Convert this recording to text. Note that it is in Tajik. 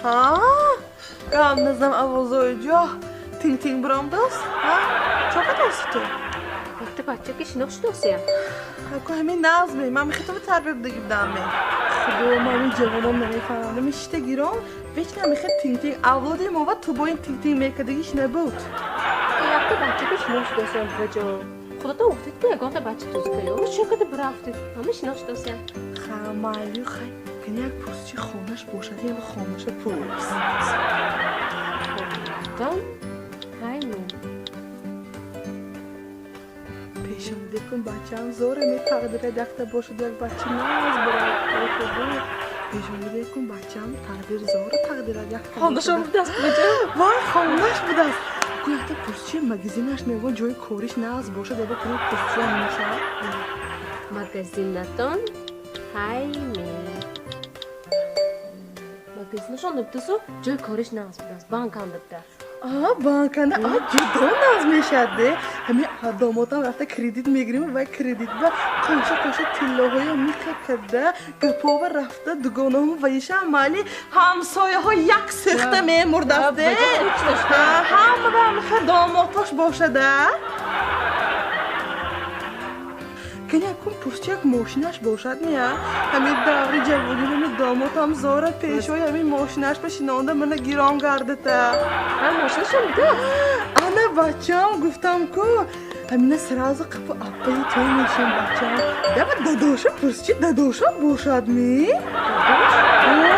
Ҳа, гап назам, овозои ҷо тинг-тинг биромдааст. Ҳа, чо кадоси ту? Якта бача ки шинох шудосия. Ку ҳамин нағз ме, ман мехитови тарбия будаги будам ме. Худо, ман ин ҷавонон намефаҳмам. Ами шита гирон, вечно мехе тинг-тинг. Авлоди мо ва ту бо ин тинг-тинг мекардагиш набуд. Якта бача ки шинох шудосия, буваҷон. Худатон гуфтед, ки ягонта бача тузика ё чӣ када бирафтед. Ҳама шинох шудосия. Ха, майли, хай. Кани як пурсчи хонаш бошад, я хонаша пурс. Хонатон ҳайми. Пешониде кун, бачаам, зоре метақдира якта бошад, як бача нағз бурад. Пешониде кун, бачаам, тақдир зора тақдирад якта. Хонашон будааст, буваҷон. Вой, хонаш будааст. Ку якта пурсчи магазинаш мегӯ, ҷои кориш нағз бошад, яба куни пурсчиам мешавад. Магазинатон ҳайми. Магазинашон набудасу, ҷои кориш нағз будааст. Банкам будааст. А, банканда, а, ҷудо нағз мешавад де. Ҳамин домотам рафта кредит мегирем ва кредит ба қоша қоша тиллоҳоя миха карда гапова рафта дугонаҳо ваиша майли, ҳамсояҳо як сӯхта мемурдаст де. Ҳама ба миха домотош бошада. Кани якун пурсчи як мошинаш бошад мея. Ҳамин даври ҷавонӣ ҳамин домотам зора пешои ҳамин мошинаш ба шинонда мана гирон гардата. Ҳа, мошинашон будааст. Ана, бачаам, гуфтам ку, ҳамина сразу қапу аппаи той мешем, бачаам. Яба дадоша пурсчи, дадоша бошад ми? Дадош?